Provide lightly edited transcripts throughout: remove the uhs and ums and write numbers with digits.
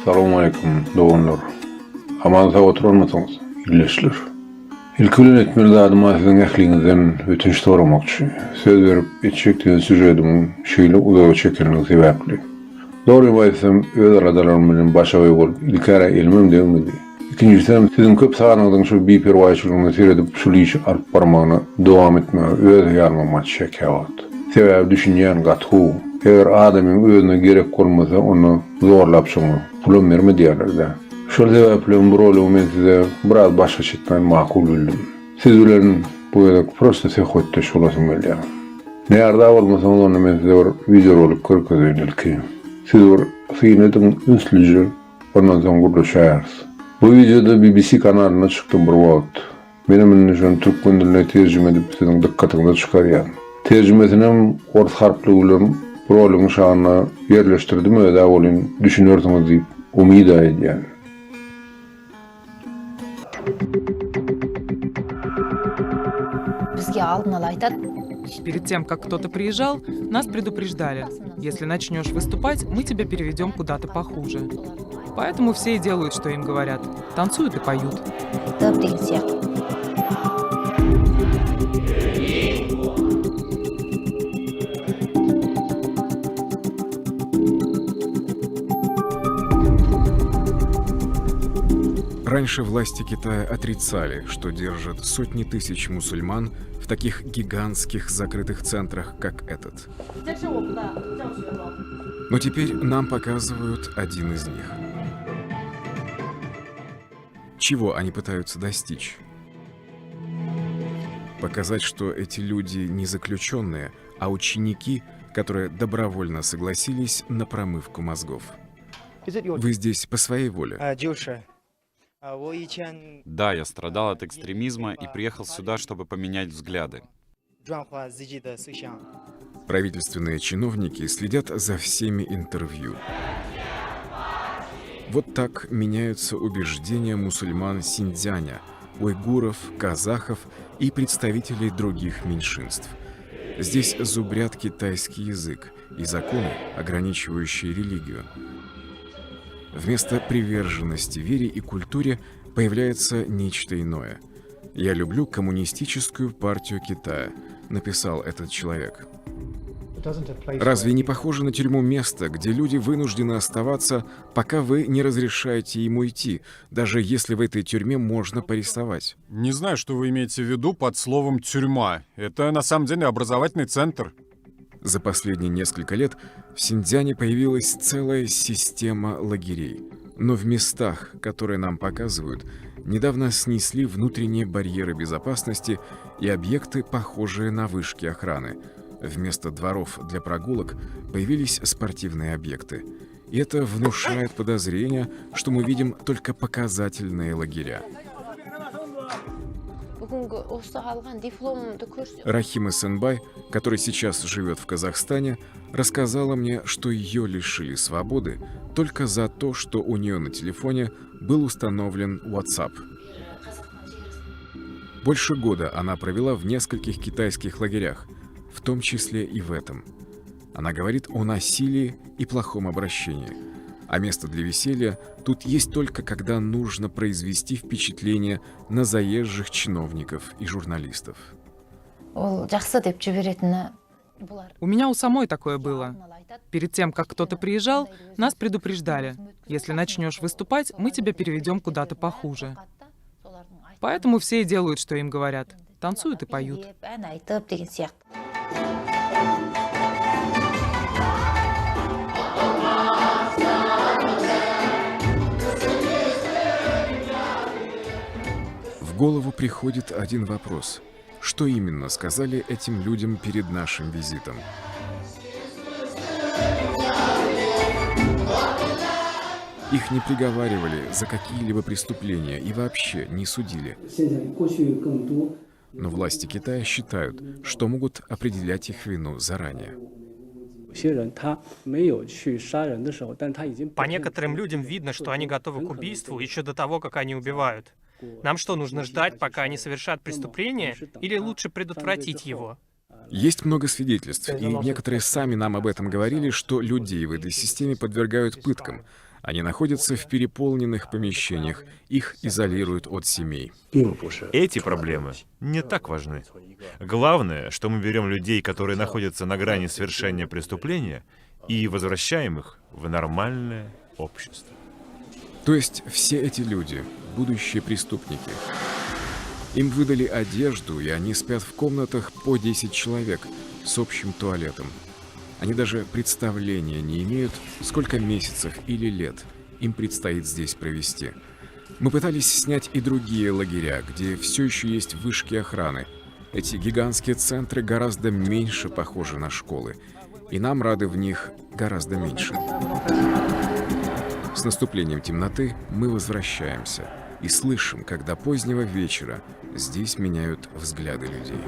Salowmaleýkim doganlar. Aman sag oturanmysyňyz, ildeşler? Ilki bilen etmeli zadym-a siziň ähliňizden ötünç soramakçy. Söz berip etjek diýen sýužetimiň şeýle uzaga çekenligi sebäpli. Dogrymy aýtsam, öz aladalarym bilen başagaý bolup ilk-ä elimem degmedi. Ikinjisem, siziň köp sanyňyzyň şol biperwaýçylygyna seredip şul işi alyp barmagyna dowam etmäge öz hyýalymam gaçýar käwagt. Sebäbi düşünýän gaty gowy. Eger adamyň özüne gerek bolmasa onda zorlap şoňa pulam berme diýerler-dä. Şol sebäplem bu roligi men size biraz başgaça etmäni makul bildim. Siz bilen bu gezek prosta söhbetdeş bolasym gelýär. Närza bolmasaňyz onda men size bir wideorolik görkezeýin ilki. Siz bir syn ediň ünslüje. Ondan soň gürleşäris. Bu wideoda BBC kanalynda çykdy bir wagt. Menem indi şony türkmen diline terjime edip siziň dykgatyňyza çykarýan. Terjimesinem ors harplygy bilen roligiň şanyna ýerleşdirdim özä welin düşünersiňiz diýip umyda edýän. Bizge aldyn ala aýtady. Перед тем, как кто-то приезжал, нас предупреждали. Если начнешь выступать, мы тебя переведем куда-то похуже. Поэтому все и делают, что им говорят. Танцуют и поют. Деген сияқты. Раньше власти Китая отрицали, что держат сотни тысяч мусульман в таких гигантских закрытых центрах, как этот. Но теперь нам показывают один из них. Чего они пытаются достичь? Показать, что эти люди не заключенные, а ученики, которые добровольно согласились на промывку мозгов. Вы здесь по своей воле. Да, я страдал от экстремизма и приехал сюда, чтобы поменять взгляды. Правительственные чиновники следят за всеми интервью. Вот так меняются убеждения мусульман Синьцзяня, уйгуров, казахов и представителей других меньшинств. Здесь зубрят китайский язык и законы, ограничивающие религию. Вместо приверженности вере и культуре появляется нечто иное. «Я люблю коммунистическую партию Китая», — написал этот человек. Разве не похоже на тюрьму место, где люди вынуждены оставаться, пока вы не разрешаете им уйти, даже если в этой тюрьме можно порисовать? Не знаю, что вы имеете в виду под словом «тюрьма». Это на самом деле образовательный центр. За последние несколько лет в Синьцзяне появилась целая система лагерей. Но в местах, которые нам показывают, недавно снесли внутренние барьеры безопасности и объекты, похожие на вышки охраны. Вместо дворов для прогулок появились спортивные объекты. И это внушает подозрение, что мы видим только показательные лагеря. Бүгінгі осы алған дипломымды көрсе Рахима Сенбай, который сейчас живет в Казахстане, рассказала мне, что ее лишили свободы только за то, что у нее на телефоне был установлен WhatsApp. Больше года она провела в нескольких китайских лагерях, в том числе и в этом. Она говорит о насилии и плохом обращении. А место для веселья тут есть только когда нужно произвести впечатление на заезжих чиновников и журналистов. Ол жақсы деп жіберетіні бұлар У меня у самой такое было. Алдын ала айтады. Перед тем, как кто-то приезжал, нас предупреждали. Если начнешь выступать, мы тебя переведем куда-то похуже. Поэтому все и делают, что им говорят. Танцуют и поют. Билеп, ән айтып деген сияқты. В голову приходит один вопрос. Что именно сказали этим людям перед нашим визитом? Их не приговаривали за какие-либо преступления и вообще не судили. Но власти Китая считают, что могут определять их вину заранее. По некоторым людям видно, что они готовы к убийству еще до того, как они убивают. Нам что, нужно ждать, пока они совершат преступление, или лучше предотвратить его? Есть много свидетельств, и некоторые сами нам об этом говорили, что людей в этой системе подвергают пыткам. Они находятся в переполненных помещениях, их изолируют от семей. Эти проблемы не так важны. Главное, что мы берем людей, которые находятся на грани совершения преступления, и возвращаем их в нормальное общество. То есть все эти люди – будущие преступники. Им выдали одежду, и они спят в комнатах по 10 человек с общим туалетом. Они даже представления не имеют, сколько месяцев или лет им предстоит здесь провести. Мы пытались снять и другие лагеря, где все еще есть вышки охраны. Эти гигантские центры гораздо меньше похожи на школы, и нам рады в них гораздо меньше. С наступлением темноты мы возвращаемся и слышим, как до позднего вечера здесь меняют взгляды людей.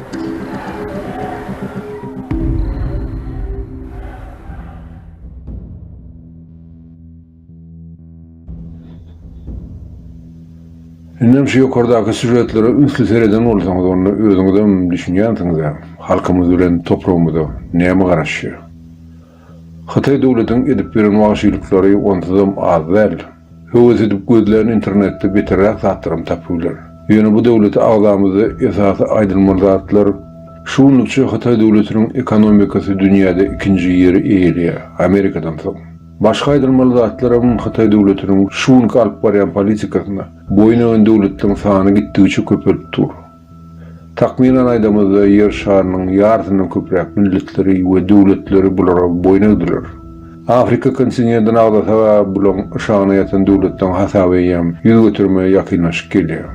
Indem şu ýokardaky sýužetlere ünsli sereden bolsaňyz onda özüňizem düşünýänsiňiz-ä, halkymyz bilen topragymyza näme garaşýar. Hytaý döwletiň edip ýören wagşylyklary onsuzam az däl. Höwes edip gözlän internetde beterräk zatlaram tapybiler. Ýöne bu döwleti agzamyzda esasy aýdylmaly zatlar şu günlükçe Hytaý döwletiniň ekonomikasy dünýäde ikinji ýeri eýeleýär, Amerikadan soň. Başga aýdylmaly zatlaram Hytaý döwletiniň şu günki alyp barýan politikasyna boýun egen döwletleriň sany gitdigiçe köpelip dur. Takmynan aýdamyzda Ýer şarynyň ýarysyndan köpräk milletleri we döwletleri bulara boýun egdiler. Afrika kontinentini agzasak-a bulaň yşagyna ýatan döwletleriň hasaby eýýäm ýüz göterime ýakynlaşyp gelýär.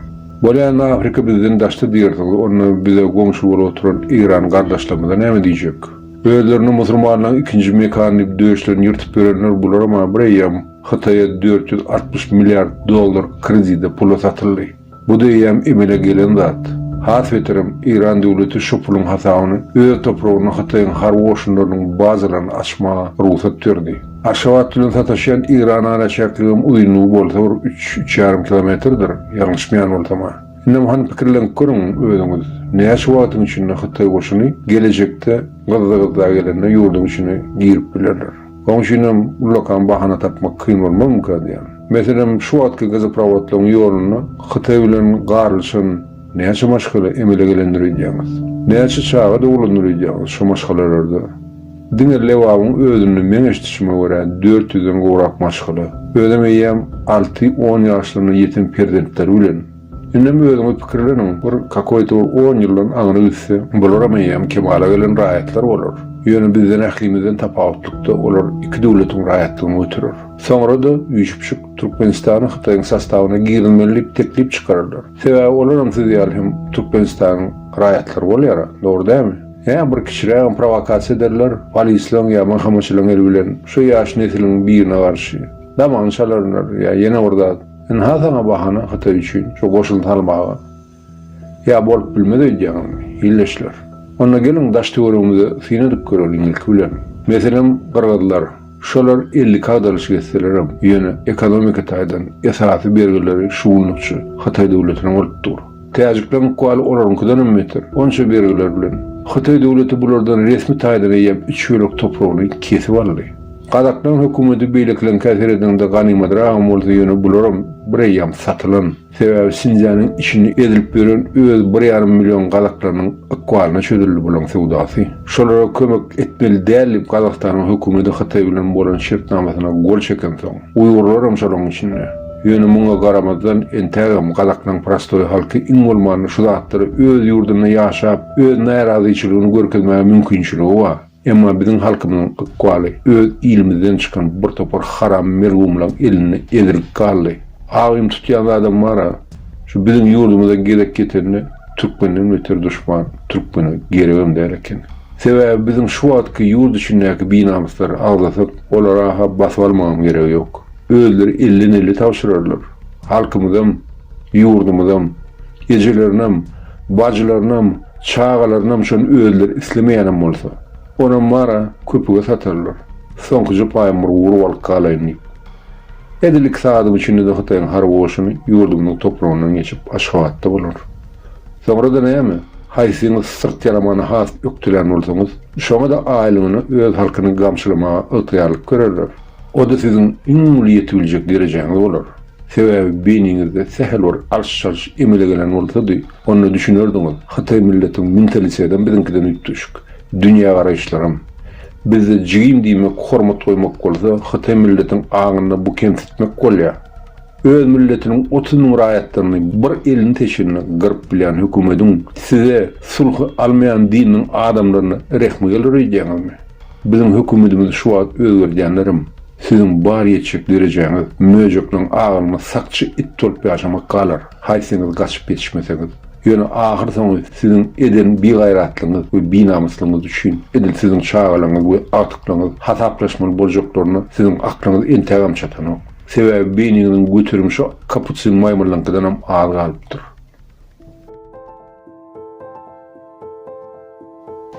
Bolýanda Afrika bizden daşda diýersiňiz, onda bize goňşy bolup oturan Eýran gardaşlarymyza näme diýjek? Özlerini musulmanlaryň ikinji mekany diýip döşlerini ýyrtyp ýörenler bularam-a bir eýýäm Hytaýa 460 milliard dollar kredide pula satyldy. Bu-da eýýäm emele gelen zat. Has beterem, Eýran döwleti şu puluň hasabyny öz topragynda Hytaýyň harby goşunlarynyň bazalaryny açmaga rugsat berdi. Aşgabat bilen sataşýan Eýran araçäkligem uzynlygy bolsa bir üç, üç ýarym kilometrdir, ýalňyşmaýan bolsam-a. Indem hany pikirlenip görüň özüňiz, näçe wagtyň içinde Hytaý goşuny gelejekde gyzza-gyzza gelende ýurduň içine girip bilerler. Oň üçinem ullakan bahana tapmak kyn bolmazmyka diýýän. Meselem, şu wagtky gazoprowodlaryň ýolunda Hytaý bilen garylyşan näçe maşgala emele gelendir öýdýäňiz? Näçe çaga doglandyr öýdýäňiz şo maşgalalarda? Diňe Lebabyň özünde meň eşidişime görä dört ýüzden gowrak maşgala. Özem eýýäm alty, on ýaşlaryna ýeten perzentleri bilen. Indem özüňiz pikirleniň, bir kakoýto bir on ýyldan aňry gitse, bularam eýýäm kemala gelen raýatlar bolar. Ýöne bizden ählimizden tapawutlykda olar iki döwletiň raýatlygyny göterer. Soňra-da üýşüpjik Türkmenistany Hytaýyň sostawyna girizmeli diýip teklip çykararlar. Sebäbi olaram siz ýaly hem Türkmenistanyň raýatlary bolýar-a, dogry dälmi? Hä, bir kiçirägem prowokasiýa ederler, polislaň ýa MHM-çylaň eli bilen şu ýaş nesiliň birine garşy. Damagyny çalarlar ýa ýene bir zat. Ynha saňa bahana Hytaý üçin şu goşun salmaga. Ýa bolup bilmez öýdýäňizmi, ildeşler? Onda geliň daş-töweregimize syn edip göreliň ilki bilen. Meselem, gyrgyzlar. Şolar 52 agdarylyşyk etselerem, ýöne ekonomika taýdan esasy bergileri şu günlükçe Hytaý döwletine bolup dur. Täjikleriň ykbaly olaryňkydanam beter. Onça bergiler bilen. Hytaý döwleti bulardan resmi taýdan eýýäm üç bölek topragyny kesip aldy. Gazaklaryň hökümeti beýlekileňkä seredeniňde ganymadragam bolsa ýöne bularam bir eýýäm satylan. Sebäbi Sinjianyň içinde ezilip ýören öz bir ýarym million gazaklarynyň ykbalyna çözüldi bulaň söwdasy. Şolara kömek etmeli däl diýip Gazagystanyň hökümeti Hytaý bilen bolan şertnamasyna gol çekensoň. Uýgurlaram şolaň içinde. Ýöne muňa garamazdan entägem gazaklaň prostoý halky iň bolmanda şu zatlary öz ýurdunda ýaşap öz närazyçylygyny görkezmäge mümkinçiligi bar. Emma biziň halkymyzyň ykbaly öz ilimizden çykan bir topar haram melgumlaň elinde ezilip galdy. Agym tutýan zadam bar-a, şu biziň ýurdumyza gezek ýetende türkmenden beter duşman türkmene geregem däl eken. Sebäbi biziň şu wagtky ýurt içindäki binamyslary agzasak, olara-ha basyp almagam geregi ýok. Özleri elden-ele tabşyrarlar. Halkymyzam, ýurdumyzam, ejelerinem, bajylarynam, Çagalarynam şony özleri islemeýänem bolsa, onam bar-a, köpüge satarlar. Soňkuja paýym bir urup alyp galaýyn diýip. Edil iki sagadyň içinde-de Hytaýyň harby goşuny ýurdumyzyň topragyndan geçip, Aşgabatda bolar. Soňra-da näme, haýsyňyz syrt ýalamany has ökdelän bolsaňyz, şoňa-da aýlygyna öz halkyny gamçylamaga ygtyýarlyk bererler. O-da siziň iň uly ýetibiljek derejäňiz bolar. Sebäbi beýniňizde sähel bir alyş-çalyş emele gelen bolsady, onda düşünerdiňiz, hytaý milletiň mentalitedem biziňkiden üýtgeşik, dünýägaraýyşlaram. Bizde jigim diýmek hormat goýmak bolsa, hytaý milletiň aňynda bu kemsitmek bolýar. Öz milletiniň 30 müň raýatlaryny bir elini seçenine gyryp bilýän hökümediň size sulhy almaýan dininiň adamlaryna rehmi geler öýdýäňizmi? Biziň hökümedimizi şu wagt özgerdýänlerem siziň bar ýetjek derejäňiz möjekleň agylyna sakçy it bolup ýaşamak galar, haýsyňyz gaçyp ýetişmeseňiz. Ýöne ahyr soňy siziň eden bigaýratlygyňyz we binamyslygyňyz üçin edil siziň çagalaryňyz we agtyklaryňyz hasaplaşmaly boljaklaryna siziň aklyňyz entägem çatanok. Sebäbi beýniňiziň göterimi şo kapuçin maýmynlaňkydanam az galypdyr.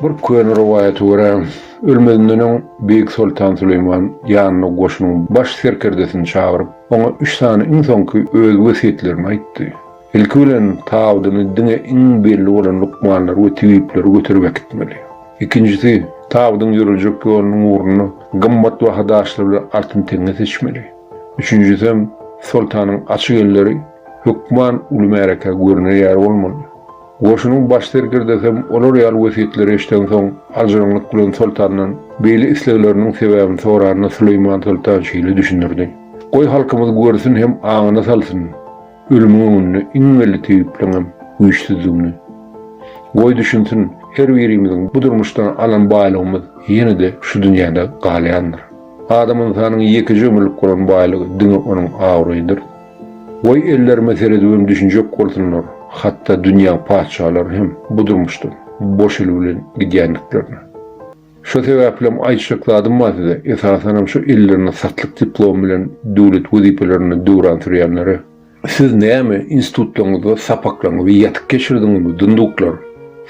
Bir köne rowaýata görä, ölmezinden öň beýik soltan Süleýman ýanyna goşunyň baş serkerdesini çagyryp, oňa üç sany iň soňky öz wesýetlerini aýtdy. Ilki bilen, tabydyny diňe iň belli bolan lukmanlar we tebipler göterip äkitmeli. Ikinjisi, tabydyň ýöreljek ýolunyň ugrunda gymmatbaha daşlar bilen altyn teňňe seçmeli. Üçünjisem, soltanyň açyk elleri hökman uly märekä görner ýaly bolmaly. Goşunyň baş serkerdesem olar ýaly wesýetleri eşidensoň, aljyraňlyk bilen soltandan beýle islegleriniň sebäbini soranda Süleýman soltan şeýle düşündirdi, Goý halkymyz görsün hem aňyna salsyn, ölümiň öňünde iň belli tebipliňem güýçsüzdigini. Goý düşünsin, her birimiziň bu durmuşdan alan baýlygymyz ýene-de şu dünýäde galýandyr. Adam ynsanyň ýekeje ömürlik bolan baýlygy diňe onuň abraýydyr. Goý ellerime seredibem düşünjek bolsunlar, hatda dünýäň patyşalary hem bu durmuşdan boş el bilen gidýändiklerini. Şo sebäplem aýtjak zadym bar size, esasanam şu ellerinde satlyk diplom bilen döwlet wezipelerinde döwran sürýänlere. Siz näme institutlaryňyzda sapaklaryňyzy ýatyk geçirdiňizmi dunduklar?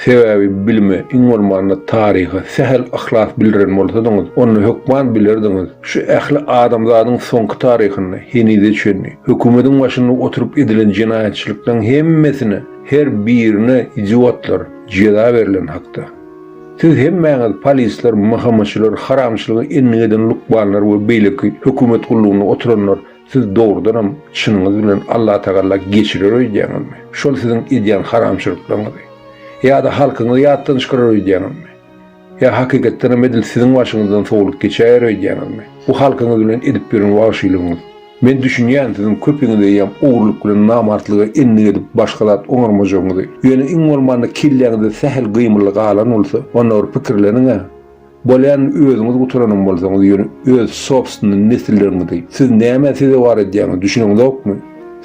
Sebäbi bilime, iň bolmanda taryha sähel yhlas bildiren bolsadyňyz, onda hökman bilerdiňiz, şu ähli adamzadyň soňky taryhynda henize çenli hökümediň başynda oturyp edilen jenaýatçylyklaryň hemmesine, her birine idiotlar, jeza berlen hakda. Siz hemmäňiz polisler, MHM-çylar, haramçylyga endik eden lukmanlar we beýleki hökümet gullugynda oturanlar Siz dogrudanam çynyňyz bilen Allatagalla geçirer öýdýäňizmi? Şol siziň edýän haramçylyklaryňyzy? Ýa-da halkyňyzy ýatdan çykarar öýdýäňizmi? Ýa hakykatdanam edil siziň başyňyzdan sowlup geçäýer öýdýäňizmi? Bu halkyňyz bilen edip ýören wagşylygyňyz. Men düşünýän siziň köpiňiz eýýäm ogurlyk bilen namartlyga endik edip başga zat oňarmajagyňyzy. Ýöne iň bolmanda kelläňizde sähel gymyldy galan bolsa, onda bir pikirleniň-ä. Bolýan özüňiz gutaranam bolsaňyz ýöne öz sobstwnyý nesilleriňizi siz nämä sezewar edýäňiz düşüneňzokmy?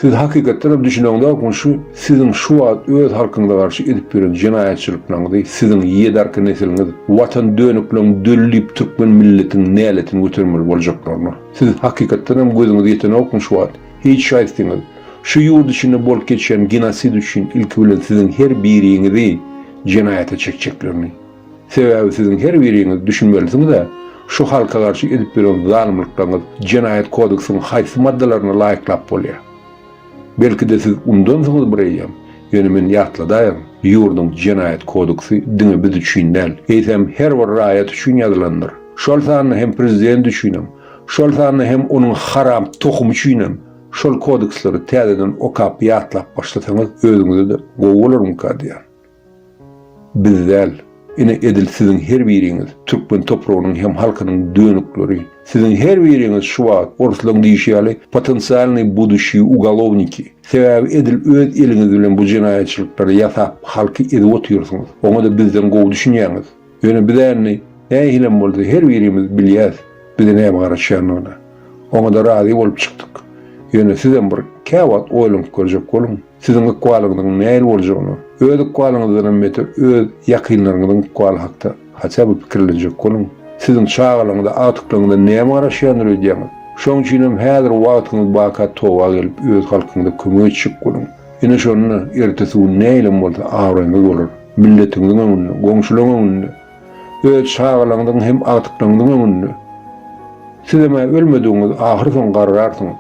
Siz hakykatdanam düşüneňzokmy şu siziň şu wagt öz halkyňyza garşy edip ýören jenaýatçylyklaryňyzy siziň ýedarky nesiliňiz watan dönükleň döli diýip türkmen milletiň näletini götermeli boljaklaryna siz hakykatdanam gözüňiz ýetenokmy şu wagt hiç haýsyňyz şu ýurt içinde bolup geçýän genosid üçin ilki bilen siziň her biriňizi jenaýata çekjeklerini Sebäbi siziň her biriňiz düşünmelisiňiz-ä, şu halka garşy edip ýören zalymlyklaryňyz jenaýat kodeksiniň haýsy maddalaryna laýyklap bolýar? Belki-de siz undansyňyz bir eýýäm, ýöne men ýatladaýyn, ýurduň jenaýat kodeksi diňe biz üçin däl, eýsem her bir raýat üçin ýazylandyr. Şol sanda hem prezident üçinem, şol sanda hem onuň haram tohumy üçinem. Şol kodeksleri täzeden okap ýatlap başlasaňyz özüňize-de gowy bolarmyka diýýän. Biz däl, ine edil siziň her biriňiz, türkmen topragynyň hem halkynyň dönükleri. Siziň her biriňiz şu wagt, orslaň diýşi ýaly, potensialnyý buduşiý ugolowniki. Sebäbi edil öz eliňiz bilen bu jenaýatçylyklary ýasap, halky ezip otyrsyňyz. Oňa-da bizden gowy düşünýäňiz. Ýöne biz-ä indi, nähilem bolsa her birimiz bilýäs, bize näme garaşýanyny. Oňa-da razy bolup çykdyk. Ýöne sizem bir käwagt oýlanyp görjek boluň. Siziň ykbalyňyzyň nähili boljagyny, öz ykbalyňyzdanam beter öz ýakynlaryňyzyň ykbaly hakda haça bir pikirlenjek boluň. Siziň çagalaryňyza, agtyklaryňyza näme garaşýandyr öýdýäňiz? Şoň üçinem häzir wagtyňyz barka toba gelip öz halkyňyza kömek etjek boluň. Ine şonda ertesi gün nähilem bolsa abraýyňyz bolar. Milletiňiziň öňünde, goňşularyň öňünde. Öz çagalaryňyzyň hem agtyklaryňyzyň öňünde. Sizem-ä ölmedigiňiz ahyrsoňy garrarsyňyz.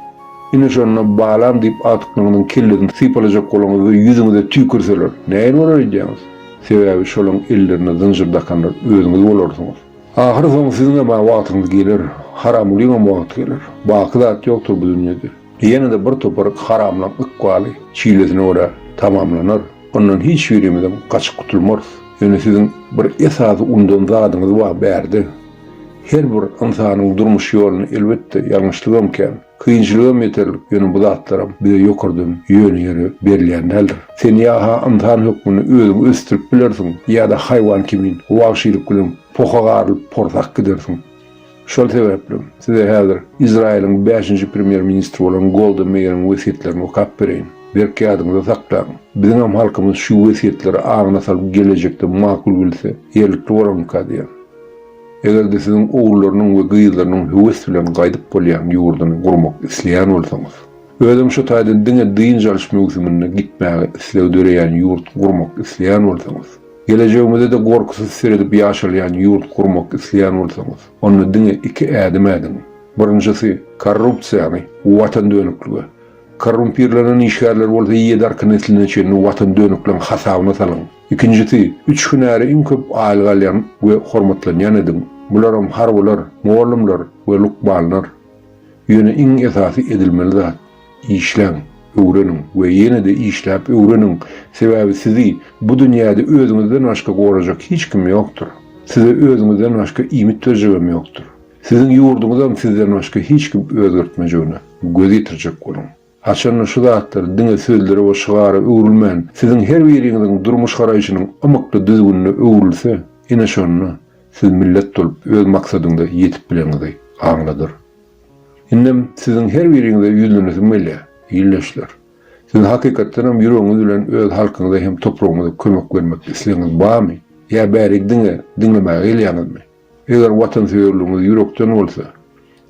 Ine şonda balam diýip agtyklaryňyzyň kellesini sypalajak bolaňyzda ýüzüňize tüýkürseler, nähili bolar öýdýäňiz? Sebäbi şolaň ellerine zynjyr dakanlar özüňiz bolarsyňyz. Ahyr soňy siziňem-ä wagtyňyz geler, haramgulyňam wagty geler. Baky zat ýokdur bu dünýede. Ýene-de bir topar haramlaň ykbaly çilesine görä tamamlanar. Ondan hiç birimizem gaçyp gutulmarys. Ýöne siziň bir esasy undan zadyňyz bar bärde. Her bir ynsanyň durmuş ýolunda elbetde ýalňyşlygam kän, kynçylygam ýeterlik, ýöne bu zatlaram bize ýokardan ýöne ýere berilýän däldir. Sen ýa-ha ynsan hökmünde özüňi ösdürip bilersiň, ýa-da haýwan kimin wagşylyk bilen poha garylyp porsak gidersiň. Şol sebäpli, size häzir Izraýylyň bäşinji premýer-ministri bolan Golda Meýeriň wesýetlerini okap bereýin. Berk ýadyňyzda saklaň. Biziňem halkymyz şu wesýetleri aňyna salyp gelejekde makul bilse, ýerlikli bolarmyka diýýän. Eger-de siziň ogullarynyň we gyzlarynyň höwes bilen gaýdyp bolýan ýurduny gurmak isleýän bolsaňyz, özem şu taýdan diňe dynç alyş möwsüminde gitmäge isleg döreýän ýurt gurmak isleýän bolsaňyz, gelejegimize-de gorkusyz seredip ýaşalýan ýurt gurmak isleýän bolsaňyz, onda diňe iki ädim ädiň. Birinjisi, korrupsiýany watan dönüklige, korrumpirlenen işgärleri bolsa ýedi arka nesline çenli watan dönükleň hasabyna salyň. Ikinjisi, üç hünäri iň köp aýlyk alýan we hormatlanýan ediň. Bularam harbylar, mugallymlar we lukmanlar. Ýöne iň esasy edilmeli zat, işläň, öwreniň we ýene-de işläp öwreniň, sebäbi sizi bu dünýäde özüňizden başga gorajak hiç kim ýokdur. Size özüňizden başga iýmit berjegem ýokdur. Siziň ýurduňyzam sizden başga hiç kim özgertmejegine göz ýetirjek boluň. Haçanda şu zatlar diňe sözlere we şygara öwrülmän, siziň her biriňiziň durmuş garaýşynyň ymykly düzgünine öwrülse, ine şonda siz millet bolup öz maksadyňyza ýetip bileniňizi aňladar. Indem siziň her biriňize ýüzlenesim gelýär, ildeşler. Siz hakykatdanam ýüregiňiz bilen öz halkyňyza hem topragyňyza kömek bermek islegiňiz barmy? Ýa bärik diňe diňlemäge gelýäňizmi? Eger watansöýerligiňiz ýürekden bolsa,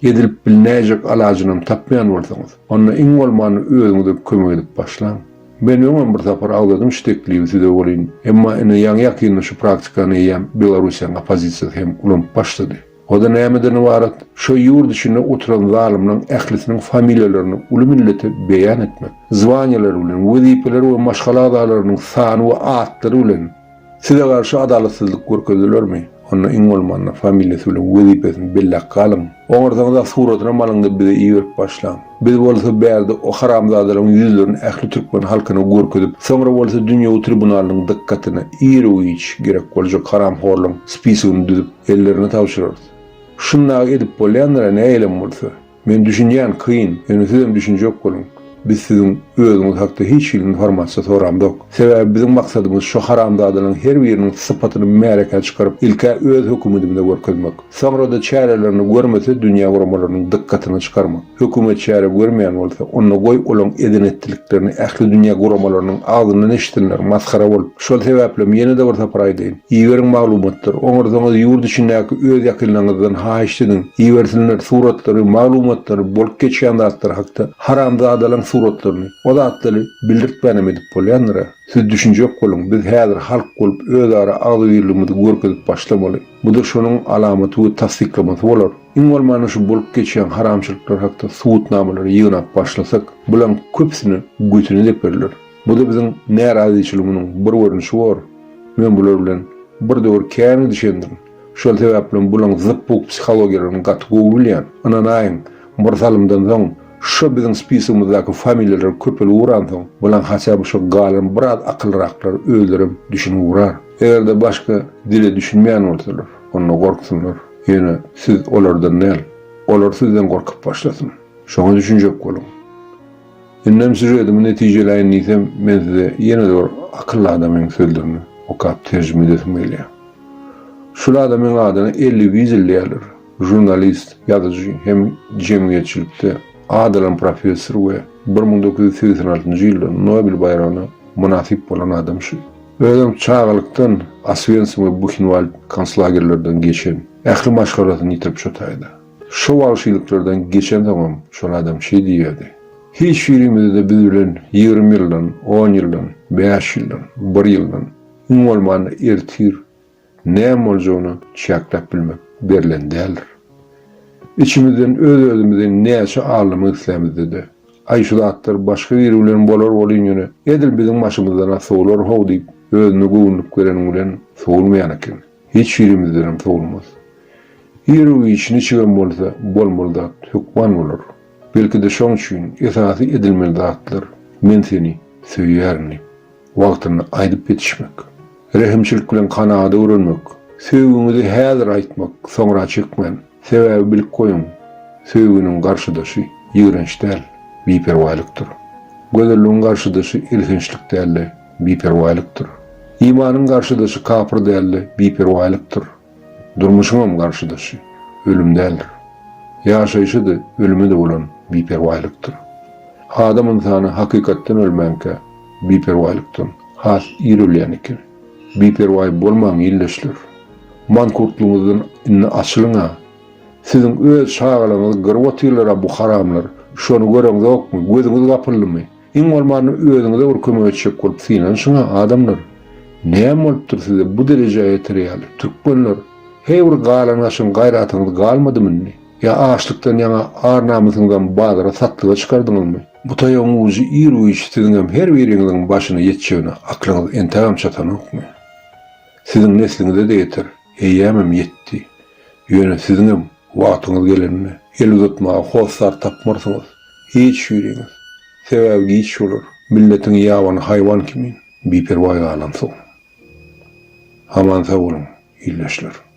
edilip bilinäýjek alajynam tapmaýan bolsaňyz, onda iň bolmanda özüňize kömek edip başlaň. Men öňem bir sapar agzadym şu teklibi size welin, emma ine ýaňy-ýakynda şu praktikany eýýäm Belarussiýanyň oppozisiýasy hem ulanyp başlady. O-da nämeden ybarat? Şo ýurt içinde oturan zalymlaň ählisiniň familiýalaryny uly millete beýan etmek. Zwaniýalary bilen, wezipeleri we maşgala agzalarynyň sany we atlary bilen. Size garşy adalatsyzlyk görkezdilermi? Onda iň bolmanda familiýasy bilen wezipesini belläp galyň. Oňarsaňyz-a suratynam alyň-da bize iberip başlaň. Biz bolsa bärde o haramzadalaryň ýüzlerini ähli türkmen halkyna görkezip, soňra bolsa dünýewi tribunalynyň dykgatyna iru-giç gerek boljak haramhorlaryň spisogyny düzüp ellerine tabşyrarys. Şundagy edip bolýandyr-a nähilem bolsa. Men düşünýän kyn, ýöne sizem düşünjek boluň. Biz siziň özüňiz hakda hiç hili informasiýa soramzok. Sebäbi biziň maksadymyz şo haramzadalaryň her biriniň sypatyny märekä çykaryp ilkä öz hökümetimize görkezmek. Soňra-da çärelerini görmese dünýä guramalarynyň dykgatyna çykarmak. Hökümet çäre görmeýän bolsa, onda goý olaň eden-etdiliklerini ähli dünýä guramalarynyň agzyndan eşitsinler, masgara bolup. Şol sebäplem ýene-de bir sapar aýdaýyn, iberiň maglumatlary, oňarsaňyz ýurt içindäki öz ýakynlaryňyzdan haýyşt ediň, ibersinler suratlary, maglumatlary, bolup geçýän zatlar hakda, haramzadalaň suratlaryny, o zatlary bildirtmänem edip bolýandyr-a. Siz düşünjek boluň, biz häzir halk bolup özara agzybirligimizi görkezip başlamaly. Bu-da şonuň alamaty we tassyklamasy bolar. Iň bolmanda şu bolup geçýän haramçylyklar hakda subutnamalary ýygnap başlasak, bulaň köpüsini götüne deperler. Bu-da biziň närazyçylygymyzyň bir görnüşi bor. Men bular bilen bir döwür kän gidişendirin. Şol sebäplem bulaň zypbuk psihologiýalaryny gaty gowy bilýän. Ynanaýyň, bir salymdan soň şo biziň spisogymyzdaky familiýalar köpelip ugransoň, bulaň haça bu şo galan biraz akyllyraklar özlerem düşünip ugrar. Eger-de başga dile düşünmeýän bolsalar, onda gorksunlar. Ýöne siz olardan däl, olar sizden gorkup başlasyn. Şoňa düşünjek boluň. Indem sýužetimi netijeläýin diýsem, men size ýene-de bir akylly adamyň sözlerini okap terjime edesim gelýär. Şul adamyň adyna Elli Wizel diýýärler. Žurnalist, ýazyjy hem jemgyýetçilikde at alan professor we 1986-njy ýylda Nobel baýragyna mynasyp bolan adam şu. Özem çagalykdan Oswensim we Buhenwald konslagerlerden geçen, ähli maşgalasyny ýitirip şo taýda. Şo wagşylyklardan geçensoňam şol adam şeý diýerdi, Hiç birimize-de biz bilen 20 ýyldan, on ýyldan, bäş ýyldan, bir ýyldan, iň bolmanda ertir näme boljagyny çäkläp bilmek berlen däldir. Içimizden öz-özümizi näçe aldamak islämizde-de, Aý şu zatlar başga biri bilen bolar welin ýöne edil biziň başymyzdan-a sowlar how diýip özüne göwünlik bereniň bilen sowulmaýan eken. Hiç birimizdenem sowulmaz. Iru-giç niçigem bolsa bolmaly zat hökman bolar. Belki-de şoň üçin esasy edilmeli zatlar men seni söýýärin diýip, wagtynda aýdyp ýetişmek. Rehimçilik bilen kanagat öwrenmek. Söýgüňizi häzir aýtmak, soňra çekmän. Sebäbi bilip goýuň, söýginiň garşydaşy ýigrenç däl, biperwaýlykdyr. Gözelligiň garşydaşy elhençlik däl-de, biperwaýlykdyr. Imanyň garşydaşy kapyr däl-de, biperwaýlykdyr. Durmuşyňam garşydaşy ölüm däldir. Ýaşaýşa-da, ölüme-de bolan biperwaýlykdyr. Adam ynsany hakykatdan ölmänkä, biperwaýlykdan has ir ölýän eken. Biperwaý bolmaň ildeşler. Mankurtlygyňyzdan indi açylyň-a. Siziň öz çagalaryňyzy gyryp otyrlar-a bu haramlar. Şony göreňzokmy? Gözüňiz gapyldymy? Iň bolmanda özüňize bir kömek etjek bolup synanyşyň-a, adamlar! Näme bolupdyr size bu derejä ýeter ýaly? Türkmenler! Heý bir galan-gaçan gaýratyňyz galmadymy indi? Ýa açlykdan ýaňa ar-namysyňyzam bazara satlyga çykardyňyzmy? Bu taýagyň ujy ir-u-giç siziňem her biriňiziň başyna ýetjegine aklyňyz entägem çatanokmy? Siziň nesliňize-de ýeter, eýýämem ýetdi. Ýöne siziňem wagtyňyz gelende el uzatmaga hossar tapmarsyňyz. Hiç biriňiz. Sebäbi giç bolar. Milletiň ýabany haýwan kimin biperwaý galansoň. Aman sag boluň, ildeşler.